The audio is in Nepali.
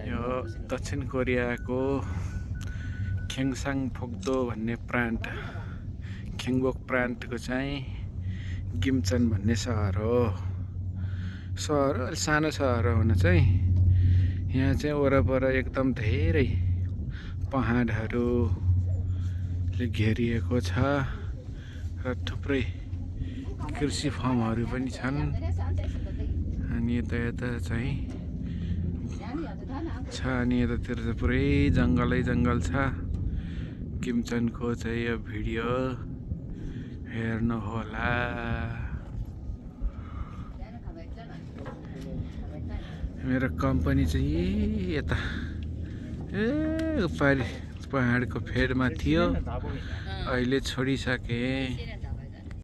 यो दक्षिण कोरियाको खेङसाङ फोक्दो भन्ने प्रान्त खेङबोक प्रान्तको चाहिँ गिम्चन भन्ने सहर हो। सानो सहर हुन चाहिँ यहाँ चाहिँ वरपर एकदम धेरै पहाडहरूले घेरिएको छ र थुप्रै कृषि फर्महरू पनि छन्। अनि यता चाहिँ छ अनि यतातिर चाहिँ पुरै जङ्गलै जङ्गल छ। गिम्चनको चाहिँ यो भिडियो हेर्नुहोला। मेरो कम्पनी चाहिँ यता उपारि पहाडको फेदमा थियो, अहिले छोडिसके।